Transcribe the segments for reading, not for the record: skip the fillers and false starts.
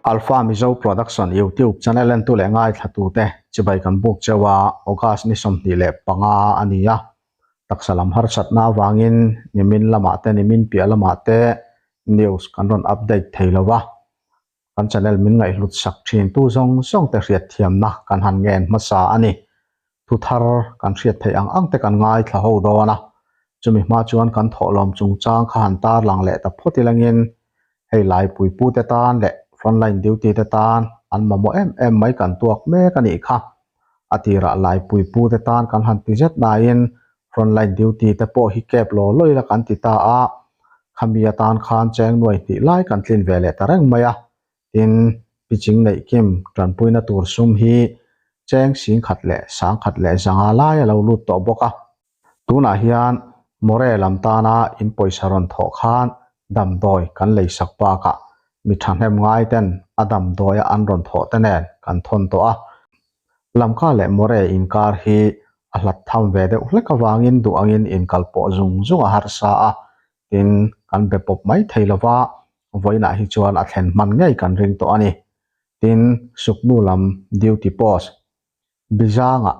Alpha Mizo Production YouTube channel entu leh ngaithlatute chibai kan buk cheu a, August ni 25 a ni a. Taksa lam harsatna avangin nimin lamah te nimin piah lamah te news kan rawn update thei lo va. Kan channel min ngaihhlut sak thin tu zawng zawng te hriatthiamna kan han ngen hmasa a ni. Thu thar kan hriat theih ang ang te kan ngaithla ho dawn a, chumi hma chuan kan thawhlawm chungchang kha han tarlang leh ta phawt ilangin hei laipui pu te tan leh frontline duty te tan an mamawh em em mai kan tuak mek a nih kha. A tirah laipui pu te tan kan han ti zet nain frontline duty te pawh hi kep law law ila kan ti ta a, khami atan khan cheng nuai hnih lai kan tlin ve leh ta reng mai a. Tin, piching neih kim tanpuina tur sum hi cheng 10,000 leh 100 leh 500 lai a lo lut tawh bawk a. Tunah hian More lam tana in pawisa rawn thawh khan damdawi kan lei sak bakah mi thahnem ngai ten a damdawia an rawn thawh te nen kan thawn tawh a. Lamka leh More inkar hi a hlat tham ve deuh hlek avangin duh angin inkal pawh zung zung a harsa a, tin kan be pawp mai thei lova, vawiinah hi chuan a thlen hman ngei kan ring tawh a ni. Tin, Suknu lam duty post Bizangah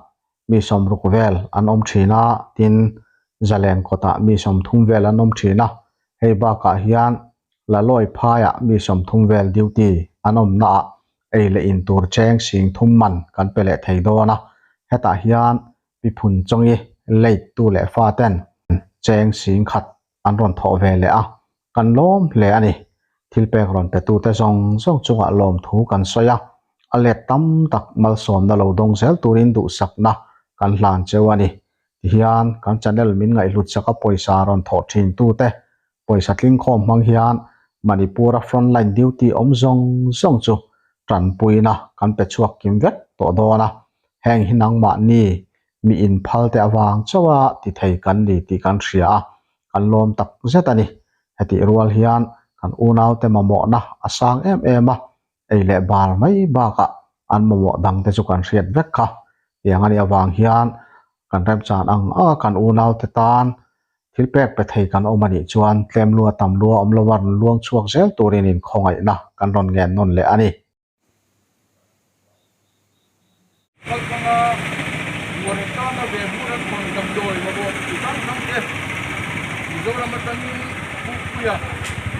mi 60 vel an awm thin a, tin Zalen kawtah mi 30 vel an awm thin a, hei bakah hian Lalawi phaiah mi 30 vel duty an awmnaah ei leh in tur cheng 30,000 man kan pe leh thei dawn a, hetah hian Piphun chawngi late tu leh fa ten cheng 10,000 an rawn thawh ve leh a, kan lawm hle a ni. Thil pek rawn pe tute zawng zawng chungah lawmthu kan sawi a, a let tam tak malsawmna lo dawng zel turin duhsakna kan hlan cheu a ni. Tihian kan channel min ngaihhlut chaka pawisa rawn thawh thin tute pawisa tlingkhawm hmang hian Manipur-a frontline duty awm zawng zawng chu tanpuina kan pe chhuak kim vek tawh dawn a, heng hi nangmahni mi inphal te avang chauha ti thei kan ni tih kan hria a, kan lawm tak zet a ni. Hetih rual hian kan unaute mamawhna a sang em em a, ei leh bar mai bakah an mamawh dang te chu kan hriat vek kha. Tiang a nih avang hian kan remchan ang a kan unaute tan thil pek pe thei kan awm a nih chuan tlem lua tam lua awm lova rawn luang chhuak zel turin inkhawngaihna kan rawn ngen nawn leh a ni. Kalhmanga Muare tana ve hmun an hawn damdawi mamawh chi hrang hrang te Mizoram atangin Pukpuia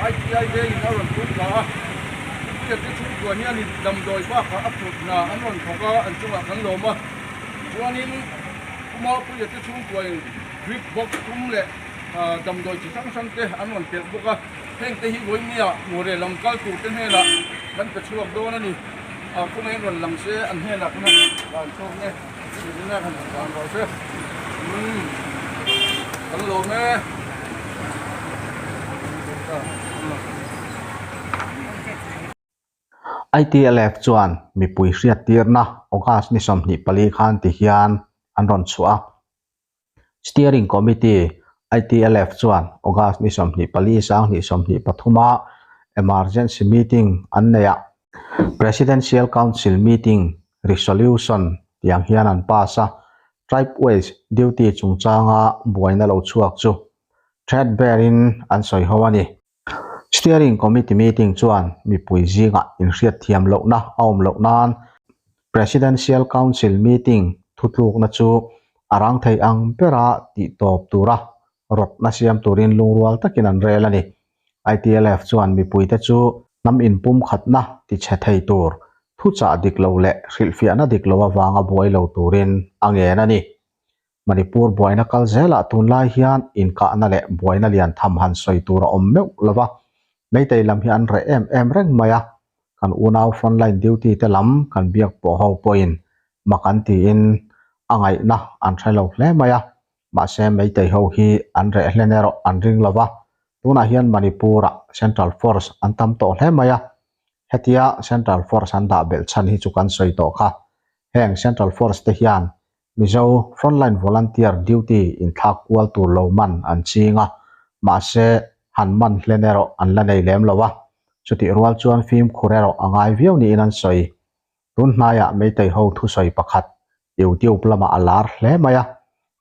ITI vengin a rawn tum thla a. Pukpuia te chhungkua hianin damdawi bakah a phurh hna an rawn thawk a, an chungah kan lawm a. Chuanin Pu Mapuia te chhungkuain drip box tum leh damdawi chi hrang hrang te an rawn telh bawk a. Heng te hi vawinia Muare lam kal tur te hnenah kan pe chhuak dawn a ni. A khawngaihin rawn lang se an hnenah kan han dan chhuak nge ina kan han dan rawh se. Umm kan lawm e. ITLF chuan mipui hriattirna August ni 24 khan ti hian an rawn chhuah a. Steering Committee, ITLF, chuan August ni 24 2023 a emergency meeting an nei a, Presidential Council meeting resolution tiang hian an pass a, Tribe Wage duty chungchanga buaina lo chhuak chu threadbare-in an sawi ho a ni. Steering Committee meeting chuan mipui zingah inhriatthiam lohna a awm loh nan Presidential Council meeting thutlukna chu a rang thei ang bera tih tawp tura rawtna siam turin lungrual takin an rel a ni. ITLF chuan mipuite chu hnam inpumkhatna tichhe thei tur thuchah dik lo leh hrilhfiahna dik lo avanga buai lo turin a ngen a ni. Manipur buaina kal zelah tunlai hian inkahna leh buaina lian tham han sawi tur a awm meuh lo va, Meitei lam hi an reh em em reng mai a, kan unau frontline duty te lam kan biak pawh ho pawhin mak an tiin a ngaihna an hre lo hle mai a, mahse Meitei ho hi an reh hlen erawh an ring lo va, tunah hian Manipur-ah Central Force an tam tawh hle mai a, hetia Central Force an dah belh chhan hi chu kan sawi tawh kha, heng Central Force te hian Mizo frontline volunteer duty inthlak kual tur lo man an ching a, mahse han man hlen erawh an la nei lem lo a, chutih rual chuan fimkhur erawh a ngai viau niin an sawi. Tun hnaiah Meitei ho thusawi pakhat YouTube lamah a lar hle mai a,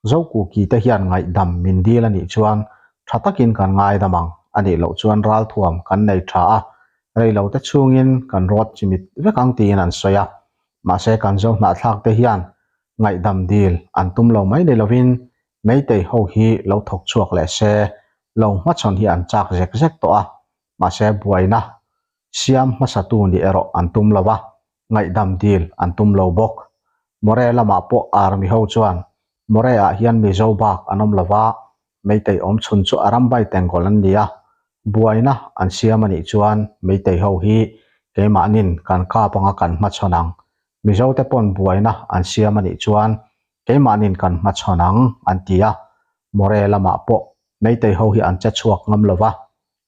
Zokuki te hian ngaihdam min dil a nih chuan tha takin kan ngaidam ang, a nih loh chuan ralthuam kan nei tha a. Reilote chhungin kan rawt chimit vek ang tiin an sawi a. Mahse kan zo hnahthlak te hian ngaihdam dil an tum lo mai ni lovin Meitei ho hi lo thawk chhuak leh se lo hmachhawn hi an chak zek zek tawh a. Mahse buaina siam hmasatu nih erawh an tum lo a, ngaihdam dil an tum lo bawk. More lamah pawh Army ho chuan More ah hian Mizo bak an awm lo va, Meitei awm chhun chu a rambai tengkawl an ni a, buaina an siam a nih chuan Meitei ho hi keimahnin kan kap anga kan hmachhawn ang, Mizo te pawn buaina an siam a nih chuan keimahnin kan hmachhawn ang an ti a, More lamah pawh Meitei ho hi an che chhuak ngam lo va,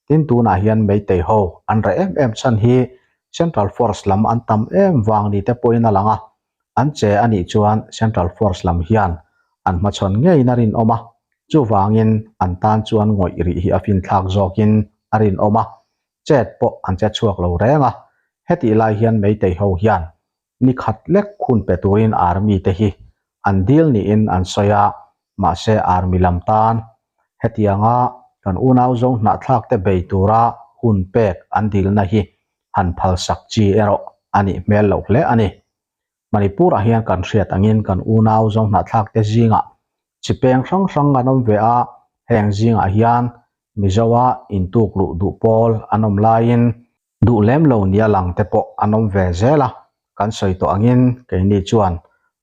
Tin tunah hian Meitei ho an reh em em chhan hi Central Force lam an tam em vang ni te pawhin a lang a, an che a nih chuan Central Force lam hian an hmachhawn ngeiin a rinawm a, chuvangin an tan chuan ngawih rih hi a finthlak zawkin a rinawm a, chet pawh an che chhuak lo reng a, hetih lai hian Meitei ho hian ni khat lek hun pe turin Army te hi an dil niin an sawi a, mahse Army lam tan hetianga kan unau zo hnahthlak te bei tura hun pek an dilna hi han phalsak chi erawh a nih hmel loh hle a ni. Manipur ah hian kan hriat angin kan unau zo hnahthlak te zingah chi peng hrang hrang an awm ve a, heng zingah hian Mizoa intuk luh duh pawl an awm laiin Duh lem lo nia lang te pawh an awm ve zel a, kan sawi tawh angin keini chuan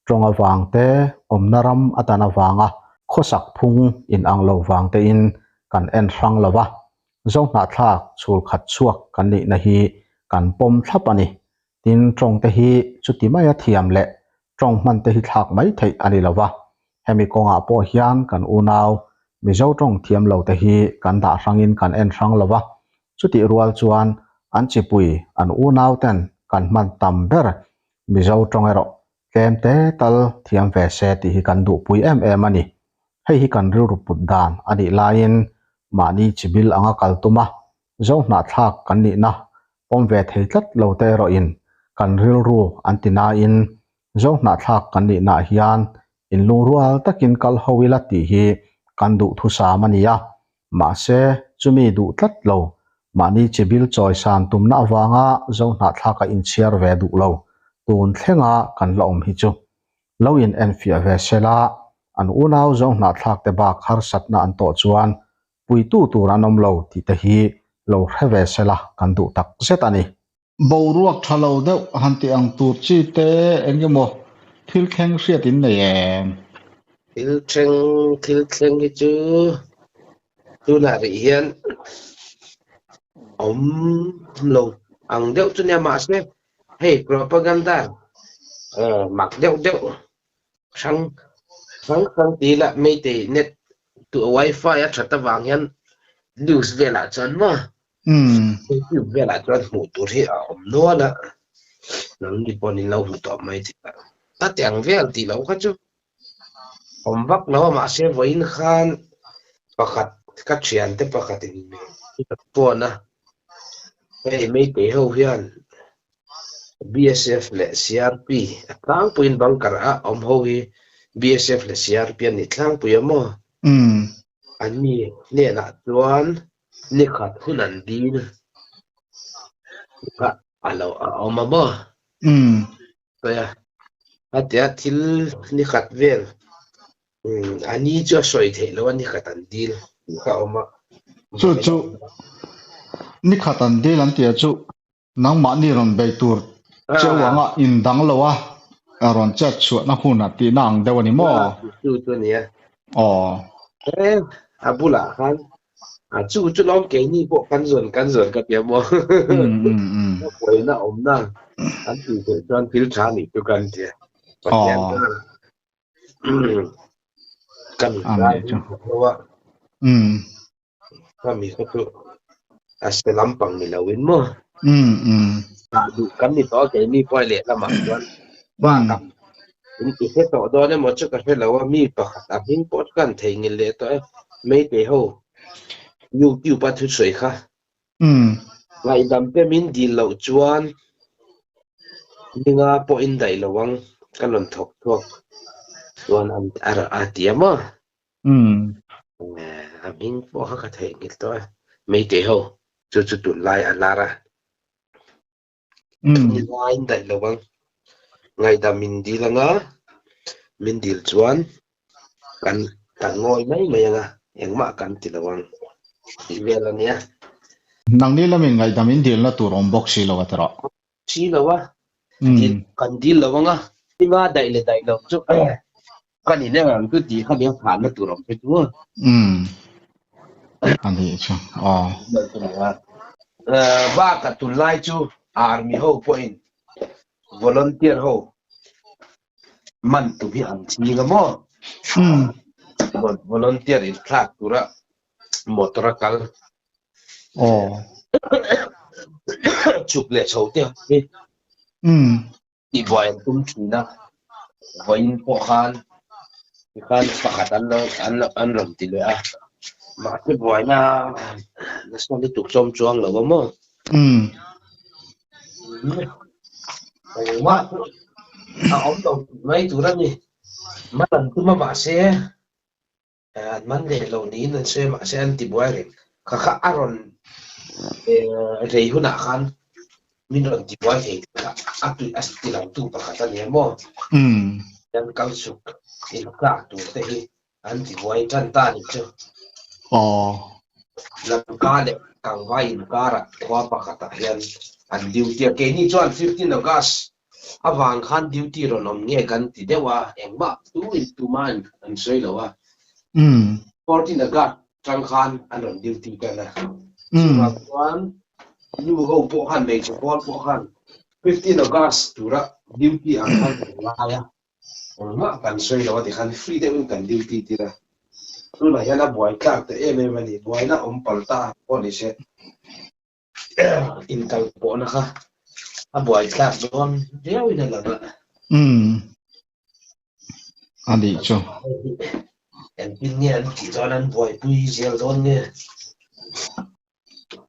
tawng avang te, awmna ram atan avanga khawsak phung inang lo vang tein kan en hrang lo va, Zohnahthlak chhul khat chhuak kan nihna hi kan pawm thlap a ni. Tin, tawng te hi chuti maia thiam leh tawng hman te hi thlak mai theih a ni lo va, hemi kawngah pawh hian kan unau Mizo tawng thiam lo te hi kan dah hrangin kan en hrang lo va, Chutih rual chuan an chipui an unau ten kan hman tam ber Mizo tawng erawh tlem te tal thiam ve se tih hi kan duhpui em em a ni. Hei hi kan rilru put dan a nih laiin mahni chibil anga kal tum a, Zo hnahthlak kan nihna pawm ve thei tlat lo te erawhin kan rilru an ti nain Zo hnahthlak kan nihnaah hian inlungrual takin kal ho ila tih hi kan duhthusam a ni a, mahse chumi duh tlat lo, mahni chibil chawisan tumna avanga Zo hnahthlaka inchhiar ve duh lo tun thlenga kan la awm hi chu lo in enfiah ve sela, an unau Zo hnahthlak te bak harsatna an tawh chuan puitu tur an awm lo tih te hi lo hre ve sela kan duh tak zet a ni. Boruak tha lo deuh han tih ang tur chi te eng emaw thil thleng hriat in nei em? Thil thleng thil thleng hi chu tunah rih hian awm lo ang deuh chu nia mahse hei propaganda mak deuh deuh hrang hrang hrang ti ila meitei net wifi a that avang hian news velah chuan maw YouTube velah chuan hmuh tur hi a awm nual a, nangni pawh in lo hmu tawh mai thei a. A ti ang vel tih loh kha chu awm vak lo a, mahse vawiin khan pakhat ka thiante pakhatin phone a, hei Meitei ho hian BSF leh CRP a tlangpuiin bunker a awm ho hi BSF leh CRP an ni tlangpui a maw? An ni hnenah chuan Ni khat hun an dil kha a lo a awm a maw? Sawi a, a tia thil ni khat vel a ni chu a sawi theih loh a ni khat an dil tih kha a awm a. Chu chu ni khat an dil an tia chu nangmahni rawn bei tur cheu anga in dang lo a rawn chet chhuahna hun a tihna ang deuh a ni maw? Chu chu a nia. Aw. E, a bulah khan a chu chu lawm keini pawh kan zawn kan zawn ka tia maw? Ka buaina awmna an tih theih chuan thil tha nih chu kan tia. Pathian kan ngai lo a. Khami kha chu a se lampang ni lo in maw? Tah duh kan ni tawh a keini pawh lehlamah chuan bakah in ti hre tawh dawn emaw chu ka hre lo a, mi pakhat a hming pawh chu kan theihnghilh leh tawh e, Meitei ho YouTube a thusawi kha ngaihdam te min dil loh chuan ninga pawh in daih lo ang ka rawn thawk chhuak chuan a ti a maw? A hming pawh kha ka theihnghilh tawh e. Meitei ho chu chu tunlai a lar a. Ni ngain daih lo ang. Ngaihdam min dil anga, min dil chuan kan kan ngawi mai mai anga, engmah kan ti lo ang tih vel a nia. Nangni lamin ngaihdam in dilna tur awm bawk si lo a tiraw? Si lo a, dil kan dil lo anga. Ni nga daih leh daih lo chu kan ineng ang chu tih kha nia thahna tur awm phei chu. Umm a nih chu aw. Bakah tunlai chu army ho pawhin volunteer ho man tum hi an ching a maw? Volunteer inthlak tura motor a kal Aw. Chhuk leh chho te hi tihbuai an tum thin a, vawiin pawh khan tikhan pakhat an lo an lo an rawn ti leh a, mahse buaina nasa lutuk chawm chuang lo a maw? Engmah chu a awm lo tih mai tur a ni. Man an tum a mahse An man leh lo niin an sawi a, mahse an ti buai reng. Kha kha a rawn rei hunah khan min rawn ti buai thei kha a tui a ti lo tu pakhat a nia maw? An kal chhuk intlak tur te hi an ti buai tan ta a nih chu. Lamka leh Kangvai inkarah khua pakhatah hian an duty a, keini chuan 15 August Avang khan duty rawn awm nge kan ti deuh a, engmah tu in tuma an sawi lo a. 14 August tang khan an rawn duty tan a. Chuvang chuan nu ho pawh khan hmeichhe pawl pawh khan 15 August tura duty ang khan kan ngai a, engmah kan sawi lo a tikhan free deuhin kan duty tir a. Tunah hian a buai tlak ta em em a ni, buaina awm palh ta pawh ni se. Inkal pawhna kha a buaithlak dawn viauin a lang a. Umm. A nih chu. Engtin nge an tih chuan an buaipui zel dawn nge?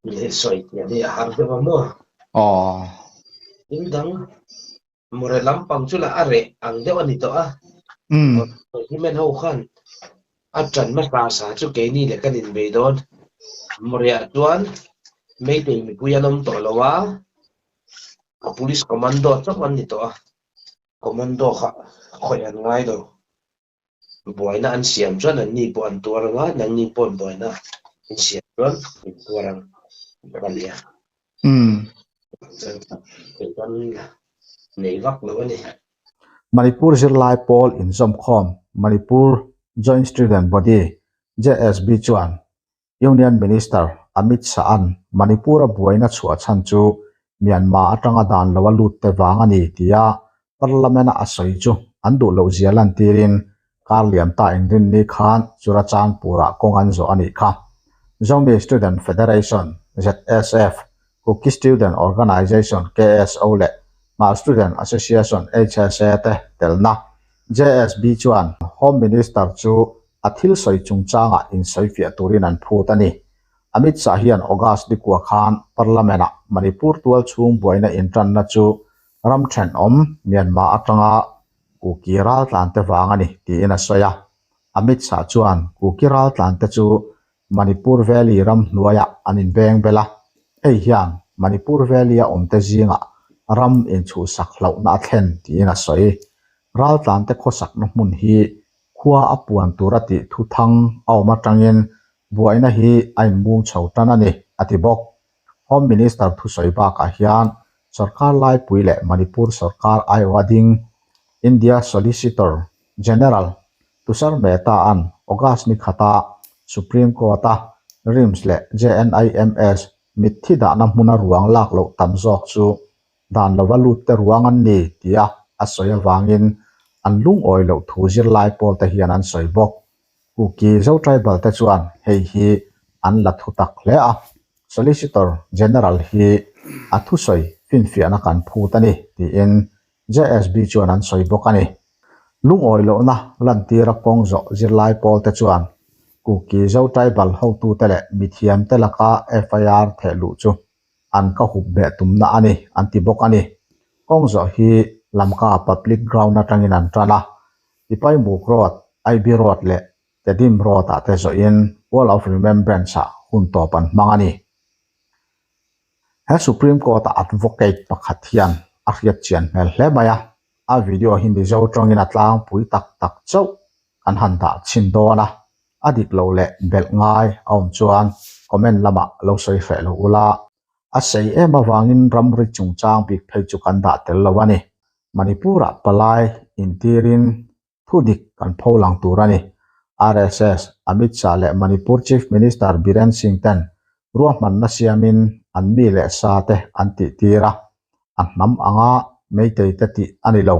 Leh sawi thiam hi a har deuh a maw? Aw. Thil dang mawre lampang chu lah a reh ang deuh a ni tawh a. Human ho khan a ṭan hmasa sa chu keini leh kan inbei dawn. Mawreah chuan Meitei mipui an awm tawh lo a, a police commando chauh an ni tawh a, commando kha khawih an ngai lo. Buaina an siam chuan anni pawh an tuar ang a, nangni pawh buaina in siam chuan in tuar ang a nia. Chuan nei vak lo a ni. Manipur zirlai pawl inzawmkhawm Manipur Joint Student Body, JSB, chuan Union Minister Amit Shah-a'n Manipur-a buaina chhuah chhan chu Myanmar atanga dan lo a lut te vang a ni tia Parliament-a a sawi chu an duh loh zia lantirin kar liam ta inrinni khan Churachandpur-ah kawng an zawh a nih kha. Zomi Student Federation, ZSF, Kuki Student Organisation, KSO, leh Hmar Student Association, HSA, te telna JSB chuan Home Minister chu a thil sawi chungchangah insawifiah turin an phut a ni. Amit Shah hian August nikua khan Parliament-ah Manipur tual chhung buaina intanna chu ram thenawm Myanmar atanga Kuki raltlante vang a ni tiin a sawi a. Amit Shah chuan Kuki raltlante chu Manipur Valley ram hnuaiah an inbeng bel a, hei hian Manipur Valley-a awmte zingah ram inchhuhsak hlauhna a thlen tiin a sawi. Raltlante khawsakna hmun hi khua a puan tur a tih thu thang a awm atangin buaina hi a inmung chho tan a ni, a ti bawk. Home Minister thusawi bakah hian sorkar laipui leh Manipur sorkar aiawha ding India Solicitor General Tushar Mehta-a'n August ni khata Supreme Court-a RIMS leh JNIMS mitthi dahna hmuna ruang lak loh tam zawk chu dan lova lut te ruang an ni tia a sawi avangin an lungawi loh thu zirlai pawl te hian an sawi bawk. Kuki Zo Tribal te chuan hei hi an la thu tak hle a, Solicitor General hi a thusawi finfiahna kan phut a ni tiin JSB chuan an sawi bawk a ni. Lungawi lohna lantira kawng zawh zirlai pawl te chuan Kuki Zo Tribal hotute leh mithiamte laka FIR theh luh chu an ka hup beh tumna a ni an ti bawk a ni. Kawng zawh hi Lamka Public Ground atangin an tan a, Tipaimuk Road, IB Road leh Tedim Road ah te zawhin Wall of Remembrance ah hun tawp an hmang a ni. He Supreme Court a advocate pakhat hian a hriat chian hmel hle mai a, a video hi Mizo tawngin a tlangpui tak tak chauh kan han dah chhin dawn a, a dik lo leh belh ngai a awm chuan comment lamah lo sawi hreh lo ula, a sei em avangin ramri chungchang bik phei chu kan dah tel lo a ni. Manipur-ah palai intirin thu dik kan pho lang tur a ni. RSS, Amit Shah leh Manipur Chief Minister Biren Singh ten ruahmanna siamin an mi leh sa te an tih tir a, a hnam anga Meitei te tih a ni lo.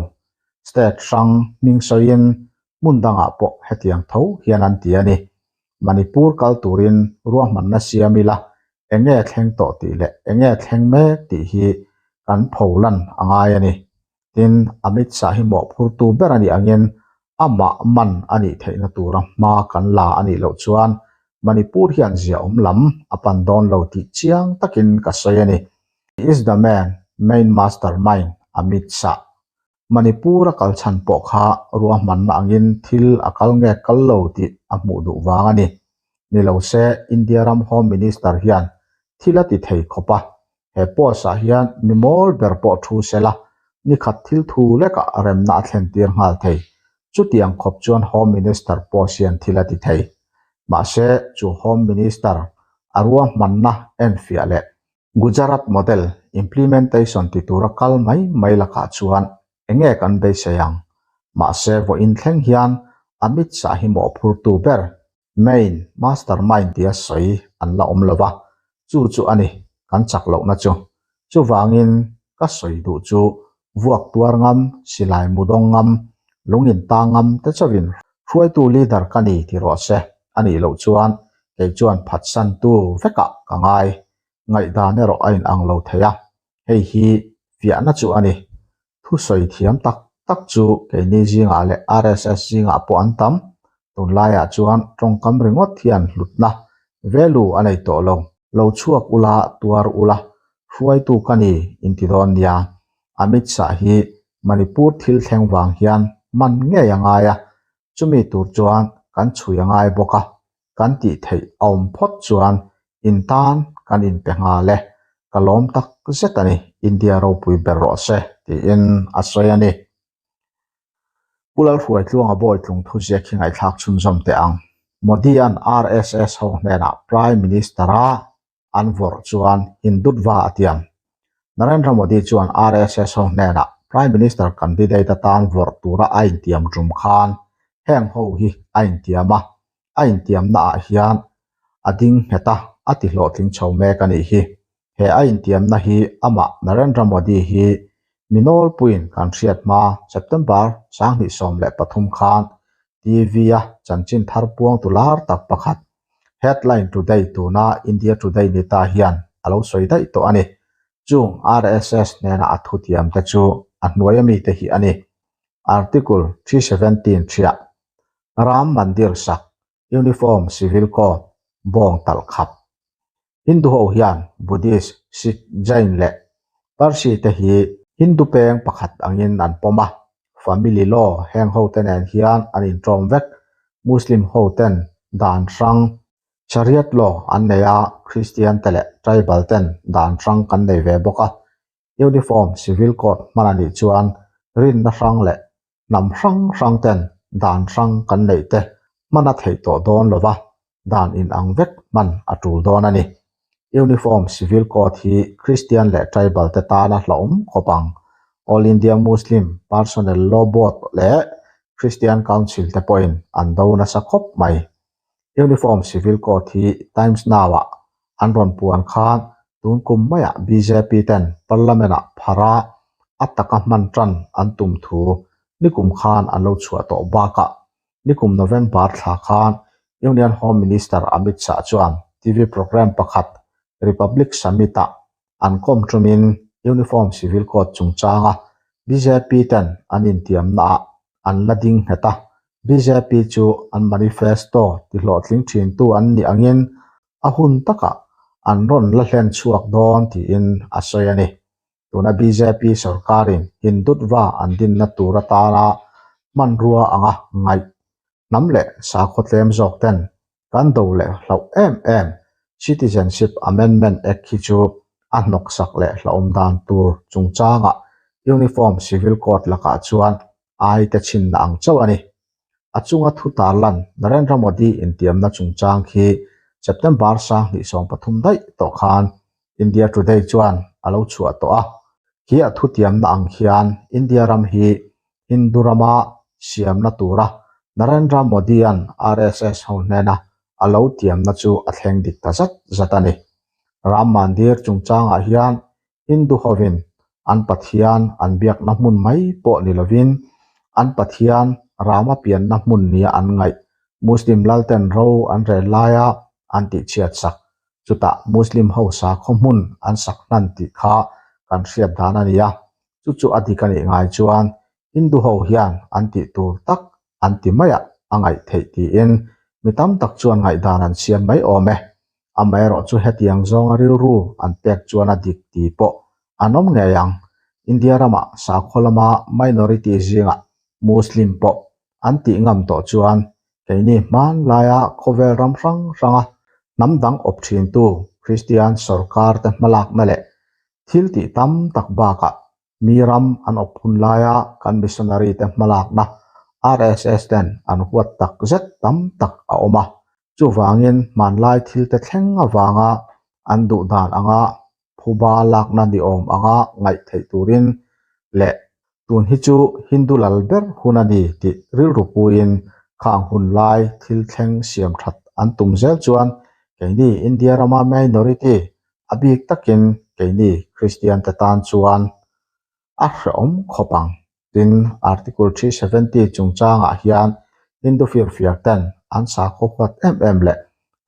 State hrang hming sawiin hmun dangah pawh hetiang tho hian an ti a ni. Manipur kal turin ruahmanna siam ila enge thleng tawh tih leh enge thleng mek tih hi kan pho lan a ngai a ni. Tin, Amit Shah hi mawhphurtu ber a nih angin amah man a nih theihna tura hma kan la a nih loh chuan Manipur hian ziaawm lam a pan dawn lo tih chiang takin ka sawi a ni. He is the man, main mastermind, Amit Shah. Manipur a kal chhan pawh kha ruahmanna angin thil a kal nge kal lo tih a hmuh duh vang a ni. Ni lo se India ram Home Minister hian thil a ti thei khawp a, he post ah hian mi mawl ber pawh thu sela nikhat thil thu lekah remna a thlen tir nghal thei. Chutiang khawp chuan Home Minister post hian thil a ti thei. Mahse chu Home Minister a ruahmanna enfiah leh Gujarat model implementation ti tura kal mai mai lakah chuan enge kan beisei ang? Mahse vawiin thleng hian Amit Shah hi mawhphurtu ber, main mastermind tia sawi an la awm lo va, chu chu a ni kan chak lohna chu. Chuvangin ka sawi duh chu vuak tuar ngam, silai mu dawng ngam, lung in ta ngam te chauhin hruaitu leader ka ni ti rawh se, a nih loh chuan kei chuan phatsantu vekah ka ngai. Ngaihdan erawh a inang lo thei a, hei hi fiahna chu a ni. Thusawi thiam tak tak chu keini zingah leh RSS zingah pawh an tam. Tunlaiah chuan tawngkam ringawt hian hlutna, value, a nei tawh lo. Lo chhuak ula, tuar ula, hruaitu ka ni inti dawn nia. Amit Shah hi Manipur thil thleng vang hian man ngei a ngai a, chumi tur chuan kan chhui a ngai bawk a. Kan tih theih a awm phawt chuan in tan kan inpe nghal e, ka lawm tak zet a ni, India ropui ber rawh se tiin a sawi a ni. Pu Lalhruaitluanga Bawitlung thuziak hi ngaihthlak chhunzawm teh ang. Modi-a'n RSS ho hnenah Prime Minister-a an vawrh chuan Hindutva a tiam. Narendra Modi chuan RSS ho hnenah Prime Minister candidate atan vawrh tura a intiam tum khan heng ho hi a intiam a, a intiamna ah hian a ding nghet a, a ti hlawhtling chho mek a nih hi. He a intiamna hi amah Narendra Modi hi mi nawlpuiin kan hriat hma September 2013 khan TV-a chanchin thar puangtu lar tak pakhat Headline Today tuna India Today ni ta hian a lo sawi daih tawh a ni. Chung RSS hnena a thutiam te chu a hnuai ami te hi a ni. Article 317 thiah Ram Mandir sak Uniform Civil Code bawng talh khap. Hindu ho hian Buddhist, Sikh, Jain leh Parsi te hi Hindu peng pakhat angin an pawm a, family law heng ho te nen hian an inṭawm vek. Muslim ho ten dan hrang Shariat law an nei a, Christian te leh tribal ten dan hrang kan nei ve bawk a. Uniform Civil Code hman a nih chuan rinna hrang leh hnam hrang hrang ten dan hrang kan neih te hman a theih tawh dawn lo va, dan inang vek hman a tul dawn a ni. Uniform Civil Code hi Christian leh Tribal te tana hlauhawm khawp ang. All India Muslim Personal Law Board leh Christian Council te pawhin an do nasa khawp mai. Uniform Civil Code hi Times Now-ah an rawn puan khan tun kum maiah bjp ten Parliament-ah phara a taka hman tan an tum thu nikum khan an lo chhuah tawh bakah nikum November thla khan Union Home Minister Amit Shah chuan TV programme pakhat Republic Summit-ah an kawm tumin Uniform Civil Code chungchanga bjp ten an intiamnaah an la ding nghet a, bjp chu an manifesto tihlawhtling thintu an nih angin a hun takah an rawn la hlen chhuak dawn tiin a sawi a ni. Tuna bjp sorkarin Hindutva an dinna tur atana hmanrua anga ngaih hnam leh sakhaw tlem zawk ten kan do leh hlauh em em Citizenship Amendment Act hi chu a hnawksak leh hlauhawm dan tur chungchangah Uniform Civil Code lakah chuan ai te chhinna ang chauh a ni. A chunga thu tarlan Narendra Modi intiamna chungchang khi September 2013 daih tawh khan India Today chuan a lo chhuah tawh a. Khi a thutiamna ang khian India ram hi Hindu rama siamna tura Narendra Modi-a'n RSS ho hnena a lo tiamna chu a thleng dik ta zat zat a ni. Ram Mandir chungchangah hian Hindu hovin an Pathian an biakna hmun mai pawh ni lovin an Pathian Rama pianna hmun nia an ngaih Muslim lalten ro an rel laia an tihchhiat sak chutah Muslim ho sakhaw hmun an sak hnan tih kha kan hriat dan a ni a, chu chu a dik a nih ngai chuan Hindu ho hian an tih tur tak an ti maiah a ngaih theih tiin mi tam tak chuan ngaihdan an siam mai awm e. Amaherawhchu hetiang zawnga rilru an pek chuan a dik tih pawh an awm ngei ang. India ramah sakhaw lama minority zingah Muslim pawh an tih ngam tawh chuan keini hmanlaia khawvel ram hrang hranga hnam dang awp thintu Kristian sorkar te hmalakna leh thil tih tam tak bakah mi ram an awp hun laia kan missionary te hmalakna RSS ten an huat tak zet tam tak a awm a. Chuvangin hmanlai thil te thleng avanga an duh dan anga phuba lakna ni awm anga ngaih theih turin leh tun hi chu Hindu lal ber hun a ni tih rilru puiin khang hun lai thil thleng siam that an tum zel chuan keini India rama minority a bik takin keini Kristian te tan chuan a hrehawm khawp ang. Tin, Article 370 chungchangah hian Hindu firfiak ten an sakhaw huat em em leh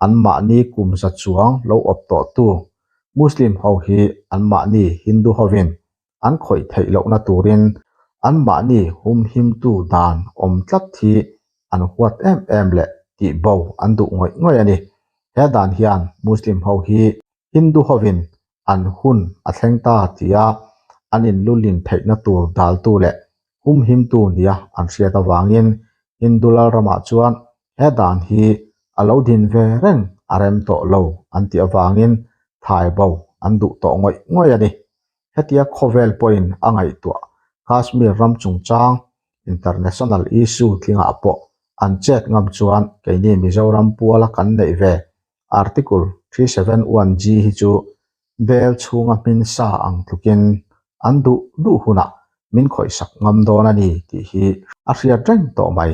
anmahni kum za chuang lo awp tawhtu Muslim ho hi anmahni Hindu hovin an khawih theih lohna turin anmahni humhimtu dan awm tlat hi an huat em em leh tih bo an duh ngawih ngawih a ni. He dan hian Muslim ho hi Hindu hovin an hun a thleng ta tia an inlulin theihna tur daltu leh humhimtu nia an hriat avangin Hindu lalramah chuan he dan hi a lo din ve reng a rem tawh lo an tih avangin thai bo an duh tawh ngawih ngawih a ni. Hetia khawvel pawhin a ngaihtuah Kashmir ram chungchang international issue tlingah pawh an chet ngam chuan keini Mizoram puala kan neih ve Article 371G hi chu bel chhunga hmin sa ang tlukin an duh duh hunah min khawihsak ngam dawn a ni tih hi a hriat reng tawh mai.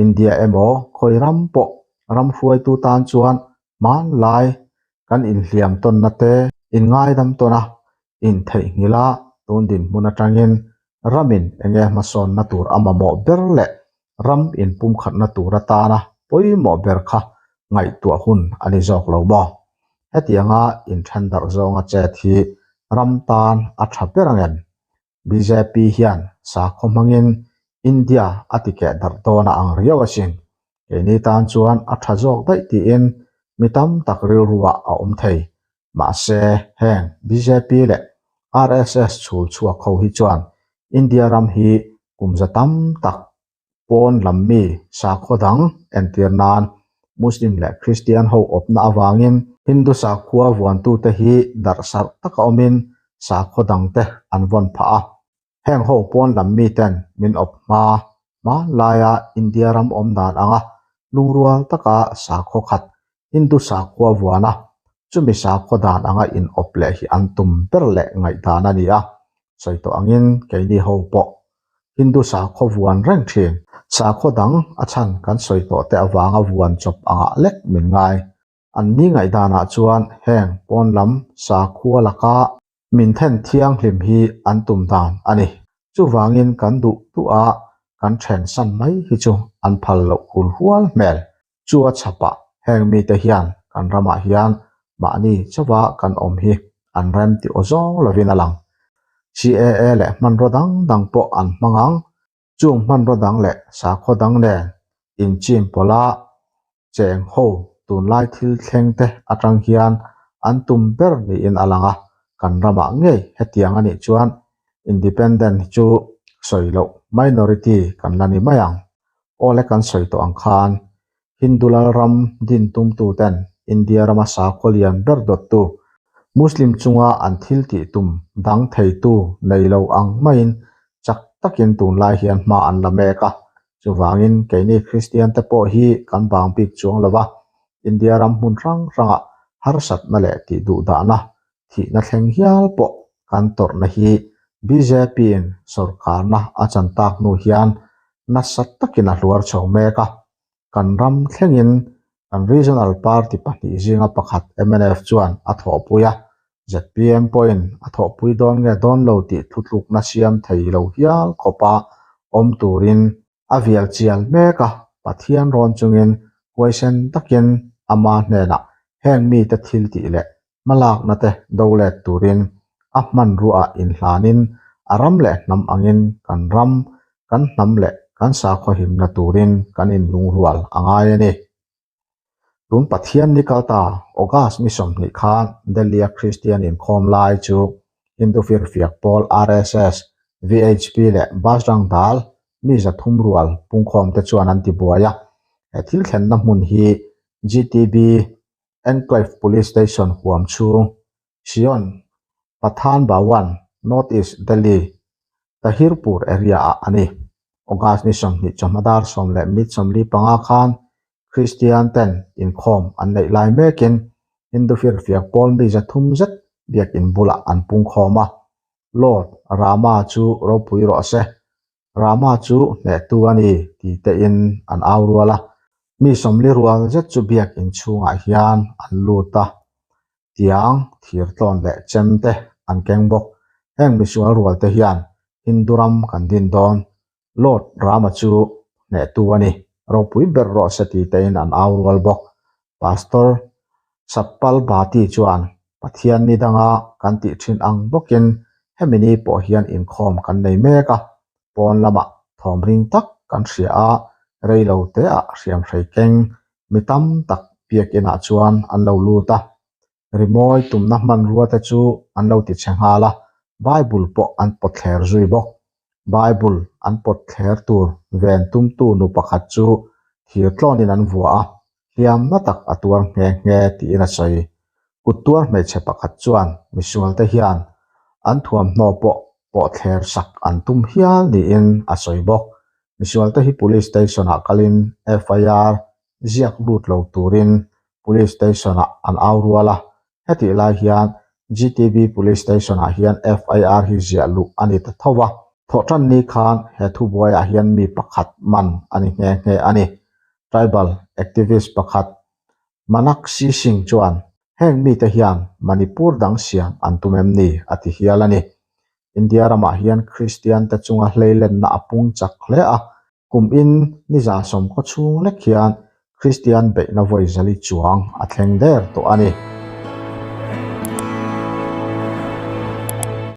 India emaw khawi ram pawh ram hruaitu tan chuan hmanlai kan inhliam tawnna te inngaidam tawn a, intheihnghilh a tun dinhmun atangin ramin enge hmasawnna tur a mamawh ber leh ram inpumkhatna tur atana pawimawh ber kha ngaihtuah hun a ni zawk lo maw? Hetianga inthen darh zawnga chet hi ram tan a tha ber ang em? Bjp hian sakhaw hmangin India a ti keh darh dawn a ang riau asin. Keini tan chuan a tha zawk daih tiin mi tam tak rilruah a awm thei. Mahse, heng bjp leh RSS chhul chhuak ho hi chuan India ram hi kum za tam tak pawn lam mi sakhaw dang entir nan Muslim leh Kristian ho awpna avangin Hindu sakhua vuantute hi darh sarh taka awmin sakhaw dangte an vawn phah a. Heng ho pawn lam miten min awp hma hmanlaia India ram awm dan anga lungrual taka sakhaw khat Hindu sakhua vuana chumi sakhaw dan anga in awp leh hi an tum ber leh ngaihdan a ni a. Sawi tawh angin keini ho pawh Hindu sakhaw vuan reng thin. Sakhaw dang a chhan kan sawi tawh te avanga vuan chawp angah lek min ngai. An ni ngaihdanah chuan heng pawn lam sakhua laka min then thianghlim hi an tum dan a ni. Chuvangin kan duh duh a kan then san mai hi chu an phal loh hul hual hmel. Chu a chhapah heng mite hian kan ramah hian mahni chauha kan awm hi an rem tih aw zawng lovin a lang. CAA leh hmanraw dang dang pawh an hmang ang. Chung hmanraw dang leh sakhaw dang nen inchim pawla cheng ho tunlai thil thleng te atang hian an tum ber niin a lang a, kan ramah ngei hetiang a nih chuan independent hi chu sawi loh minority kan la ni mai ang. Awle kan sawi tawh ang khan Hindu lalram din tumtu ten India rama sakhaw lian ber dawttu Muslim chunga an thil tih tum dang theitu nei lo ang maiin chak takin tunlai hian hma an la mek a. Chuvangin keini Kristian te pawh hi kan bang bik chuang lo va, India ram hmun hrang hrangah harsatna leh tih duh dahna thihna thleng hial pawh kan tawrhna hi bjp in sawrkarna a chan tak hnu hian nasa takin a hluar chho mek a. Kan ram thlengin kan regional party pahnih zinga pakhat mnf chuan a thawhpui a, zpm pawhin a thawhpui dawn nge dawn lo tih thutlukna siam thei lo hial khawpa awm turin a vial chial mek a, Pathian rawn chungin huaisen takin ama hnenah heng mite thil tih leh hmalakna te do let turin a hmanruaah inhlanin a ram leh hnam angin kan ram, kan hnam leh kan sakhaw himna turin kan inlungrual a ngai a ni. Tun Pathian ni kal ta August ni 20 khan Delhi-a Kristian inkhawm lai chu Hindu firfiak pawl RSS, VHP leh Bajrang Dal mi 300 rual pungkhawm te chuan an ti buai a. He thil thlenna hmun hi GTB Enclave Police Station huam chhung Sion Pathan Bhawan, North East Delhi, Tahirpur area ah a ni. August ni 20 chawhma dar 10:45 khan Kristian ten inkhawm an neih lai mekin Hindu firfiak pawl mi 300 zet biakin bulah an pungkhawm a. Lord Rama chu ropui rawh se, Rama chu hnehtu a ni ti tein an au rual a. Mi 40 rual zet chu biakin chhungah hian an lut a. Tiang, thir tlawn leh chem te an keng bawk. Heng misual rual te hian Hindu ram kan din dawn. Lord Rama chu hnehtu a ni, ropui ber rawh se ti tein an au rual bawk. Pastor Satpal Bhati chuan Pathian ni danga kan tih thin ang bawkin hemi ni pawh hian inkhawm kan nei mek a, pawn lamah thawm ring tak kan hria a, rei lo te ah hriam hrei keng mi tam tak biakinah chuan an lo lut a. Rimawi tumna hmanrua te chu an lo ti chhe nghal a, Bible pawh an pawt thler zui bawk. Bible an pawt thler tur ven tumtu nu pakhat chu thir tlawnin an vua a, hliamna tak a tuar nghe nghe tiin a sawi. Kut tuar hmeichhe pakhat chuan misual te hian an thuamhnaw pawh pawh thler sak an tum hial niin a sawi bawk. Misual te hi police station ah kalin FIR ziak lut lo turin police station ah an au rual a, hetih lai hian GTB police station ah hian FIR hi ziah luh a ni ta tho a. Thawhtan ni khan he thubuaiah hian mi pakhat man a ni nghe nghe a ni. Tribal activist pakhat Manakshi Singh chuan heng mite hian Manipur dang siam an tum em ni a ti hial a ni. India ramah hian Kristian te chunga hleilenna a pung chak hle a, kum in ni 110 khaw chhung lek hian Kristian beihna vawi zali chuang a thleng der tawh a ni.